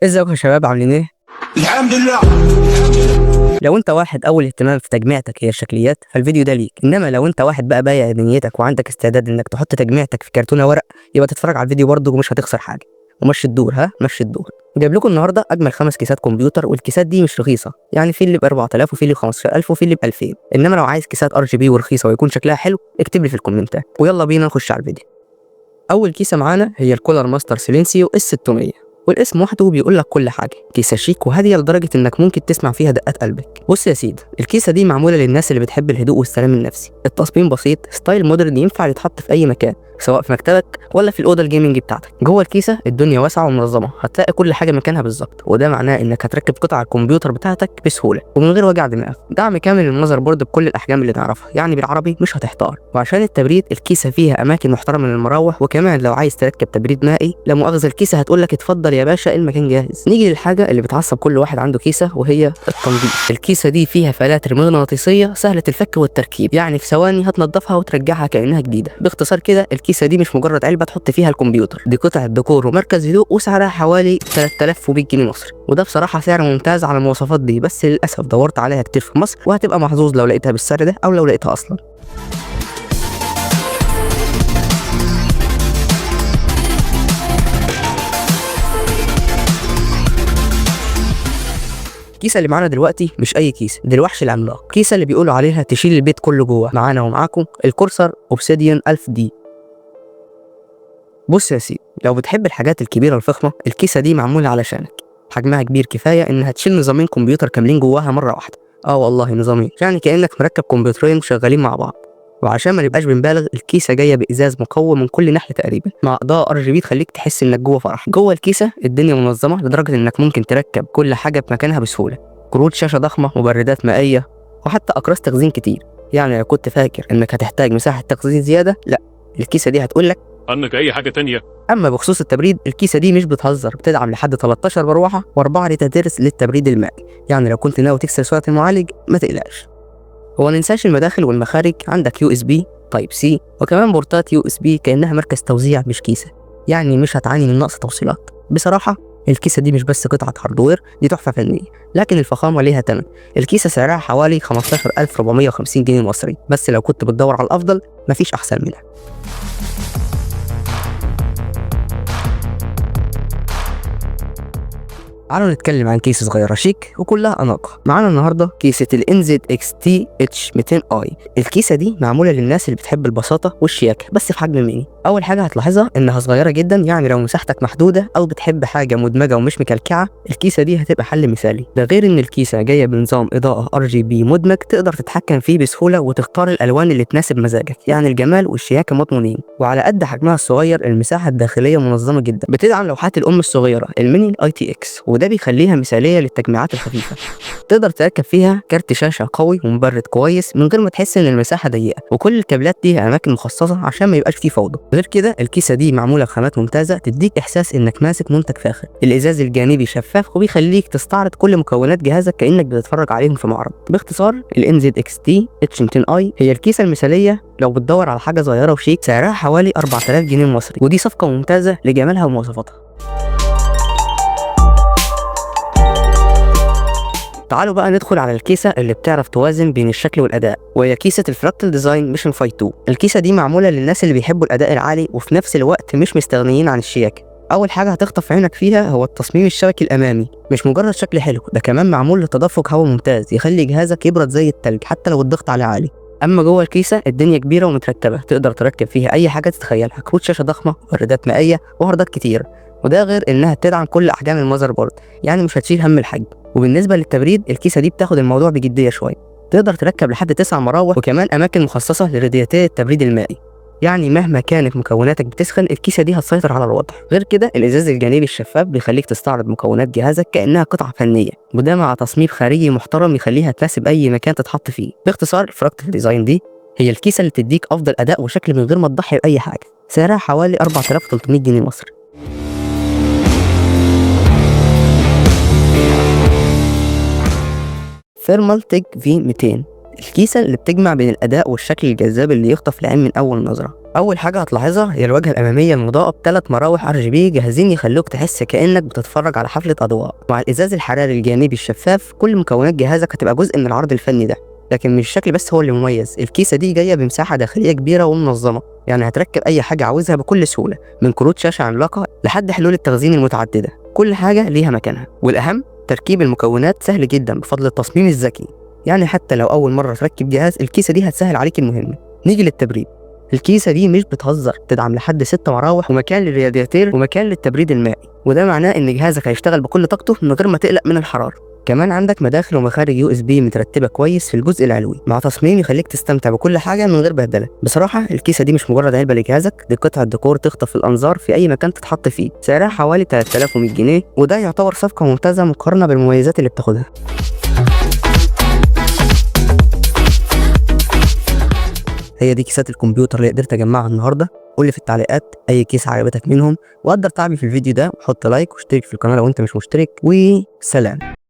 ازيكم يا شباب، عاملين ايه؟ الحمد لله. لو انت واحد اول اهتمام في تجميعتك هي الشكليات فالفيديو ده ليك، انما لو انت واحد بقى بايع دنيتك وعندك استعداد انك تحط تجميعتك في كرتونة ورق يبقى تتفرج على الفيديو برضه ومش هتخسر حاجة. ومشي الدور، ها مشي الدور. جايب لكم النهارده اجمل 5 كيسات كمبيوتر، والكيسات دي مش رخيصة، يعني في اللي ب 4000 وفي اللي ب 15000 وفي اللي ب 2000. انما لو عايز كيسات RGB ورخيصه ويكون شكلها حلو اكتب لي في الكومنتات، ويلا بينا نخش على الفيديو. اول كيسه معانا هي ال Cooler Master Silencio S600، والاسم وحده بيقول لك كل حاجة. كيسه شيك وهاديه لدرجة انك ممكن تسمع فيها دقات قلبك. بص يا سيدي، الكيسة دي معمولة للناس اللي بتحب الهدوء والسلام النفسي. التصميم بسيط، style modern، ينفع يتحط في اي مكان، سواء في مكتبك ولا في الاوضة ال gaming بتاعتك. جوه الكيسة الدنيا واسعة ومنظمة، هتلاقي كل حاجة مكانها بالظبط، وده معناه انك هتركب قطع الكمبيوتر بتاعتك بسهولة ومن غير وجع دماغ. دعم كامل لل motherboard بكل الاحجام اللي نعرفها، يعني بالعربي مش هتحتار. وعشان التبريد الكيسة فيها اماكن محترمه للمراوح، وكمان لو عايز تركب تبريد مائي لا مؤاخذة الكيسة هتقول لك اتفضل يا باشا المكان جاهز. نيجي للحاجة اللي بتعصب كل واحد عنده كيسه، وهي التنظيف. الكيسة دي فيها فلاتر مغناطيسيه سهلة الفك والتركيب، يعني في ثواني هتنضفها وترجعها كانها جديدة. باختصار كده الكيسة دي مش مجرد علبة تحط فيها الكمبيوتر، دي قطعه ديكور ومركز هدوء، وسعرها حوالي 3100 جنيه مصري، وده بصراحة سعر ممتاز على المواصفات دي. بس للاسف دورت عليها كتير في مصر، وهتبقى محظوظ لو لقيتها بالسعر ده او لو لقيتها اصلا. الكيسة اللي معانا دلوقتي مش اي كيسه، دي الوحش العملاق، كيسه اللي بيقولوا عليها تشيل البيت كله جوه. معانا ومعاكم ال Corsair Obsidian 1000 D. بص يا سيدي، لو بتحب الحاجات الكبيرة الفخمه الكيسة دي معمولة علشانك. حجمها كبير كفاية انها تشيل نظامين كمبيوتر كاملين جواها مرة واحدة. والله نظامين، يعني كانك مركب كمبيوترين شغالين مع بعض. وعشان ما نبقاش بنبالغ، الكيسة جاية بازاز مقوي من كل ناحية تقريبا، مع اضاءه RGB تخليك تحس انك جوه فرح. جوه الكيسة الدنيا منظمة لدرجة انك ممكن تركب كل حاجة بمكانها بسهولة، كروت شاشة ضخمة، مبردات مائية، وحتى اقراص تخزين كتير. يعني لو كنت فاكر انك هتحتاج مساحة تخزين زيادة، لا، الكيسة دي هتقولك عنك اي حاجة تانية. اما بخصوص التبريد، الكيسة دي مش بتهزر، بتدعم لحد 13 مروحة و4 radiators للتبريد المائي، يعني لو كنت ناوي تكسر سرعة المعالج ما تقلقش. وما ننساش المداخل والمخارج، عندك USB Type C، وكمان بورتات USB كانها مركز توزيع مش كيسه، يعني مش هتعاني من نقص توصيلات. بصراحة الكيسة دي مش بس قطعه hardware، دي تحفة فنية، لكن الفخامة ليها ثمن. الكيسة سعرها حوالي 15450 جنيه مصري، بس لو كنت بتدور على الافضل مفيش احسن منها. تعالوا نتكلم عن كيسة صغيرة شيك وكلها أناقة. معانا النهاردة كيسة ال NZXT H200i. الكيسة دي معمولة للناس اللي بتحب البساطة والشياكة بس في حجم ميني. أول حاجة هتلاحظها إنها صغيرة جدا، يعني لو مساحتك محدودة أو بتحب حاجة مدمجة ومش مكلكعة الكيسة دي هتبقى حل مثالي. ده غير إن الكيسة جاية بنظام إضاءة RGB مدمج تقدر تتحكم فيه بسهولة وتختار الألوان اللي تناسب مزاجك، يعني الجمال والشياكة مضمونين. وعلى قد حجمها الصغير المساحة الداخلية منظمة جدا، بتدعم لوحات الأم الصغيرة ال mini ITX، وده بيخليها مثالية للتجميعات الخفيفة. تقدر تركب فيها كارت شاشة قوي ومبرد كويس من غير ما تحس ان المساحة ضيقة، وكل الكابلات ليها اماكن مخصصة عشان ما يبقاش فيه فوضى. غير كده الكيسة دي معمولة بخامات ممتازة تديك احساس انك ماسك منتج فاخر. الازاز الجانبي شفاف وبيخليك تستعرض كل مكونات جهازك كأنك بتتفرج عليهم في معرض. باختصار ال NZXT H200i هي الكيسة المثالية لو بتدور على حاجة صغيرة وشيك. سعرها حوالي 4000 جنيه مصري، ودي صفقة ممتازة لجمالها ومواصفاتها. تعالوا بقى ندخل على الكيسة اللي بتعرف توازن بين الشكل والأداء، وهي كيسة ال Fractal Design Mission Fi 2. الكيسة دي معمولة للناس اللي بيحبوا الأداء العالي وفي نفس الوقت مش مستغنيين عن الشياكة. أول حاجة هتخطف عينك فيها هو التصميم الشبكي الأمامي، مش مجرد شكل حلو، ده كمان معمول لتدفق هواء ممتاز يخلي جهازك يبرد زي التلج حتى لو الضغط عليه عالي. أما جوه الكيسة الدنيا كبيرة ومترتبة، تقدر تركب فيها أي حاجة تتخيلها، كروت شاشة ضخمة، مبردات مائية، وهاردات كتير، وده غير إنها تدعم كل أحجام ال motherboard، يعني مش هتشيل هم الحجم. وبالنسبة للتبريد الكيسة دي بتاخد الموضوع بجدية شوية، تقدر تركب لحد 9 مراوح، وكمان أماكن مخصصة لرادياتير التبريد المائي، يعني مهما كانت مكوناتك بتسخن الكيسة دي هتسيطر على الوضع. غير كده الإزاز الجانبي الشفاف بيخليك تستعرض مكونات جهازك كأنها قطعة فنية، وده مع تصميم خارجي محترم يخليها تناسب أي مكان تتحط فيه. باختصار ال Fractal Design دي هي الكيسة اللي تديك أفضل أداء وشكل من غير ما تضحي بأي حاجة. سعرها حوالي 4300 جنيه مصري. Thermaltake V200، الكيسة اللي بتجمع بين الأداء والشكل الجذاب اللي يخطف العين من أول نظرة. اول حاجة هتلاحظها هي الواجهة الامامية المضاءه ب3 مراوح RGB جاهزين يخلوك تحس كانك بتتفرج على حفلة اضواء. مع الازاز الحراري الجانبي الشفاف كل مكونات جهازك هتبقى جزء من العرض الفني ده. لكن مش الشكل بس هو اللي مميز، الكيسة دي جاية بمساحة داخلية كبيرة ومنظمة، يعني هتركب اي حاجة عاوزها بكل سهولة، من كروت شاشة عملاقة لحد حلول التخزين المتعددة، كل حاجة ليها مكانها. والاهم تركيب المكونات سهل جدا بفضل التصميم الذكي، يعني حتى لو اول مرة تركب جهاز الكيسة دي هتسهل عليك المهمة. نيجي للتبريد، الكيسة دي مش بتهزر، تدعم لحد 6 مراوح ومكان للرادياتير ومكان للتبريد المائي، وده معناه ان جهازك هيشتغل بكل طاقته من غير ما تقلق من الحرارة. كمان عندك مداخل ومخارج USB مترتبة كويس في الجزء العلوي، مع تصميم يخليك تستمتع بكل حاجة من غير بهدله. بصراحة الكيسة دي مش مجرد علبة لجهازك، دي قطعه ديكور تخطف الانظار في اي مكان تتحط فيه. سعرها حوالي 3100 جنيه، وده يعتبر صفقة ممتازة مقارنة بالمميزات اللي بتاخدها. هي دي كيسات الكمبيوتر اللي قدرت اجمعها النهارده. قول لي في التعليقات اي كيس عجبتك منهم، وقدر تعبي في الفيديو ده، وحط like واشترك في القناة لو انت مش مشترك، وسلام.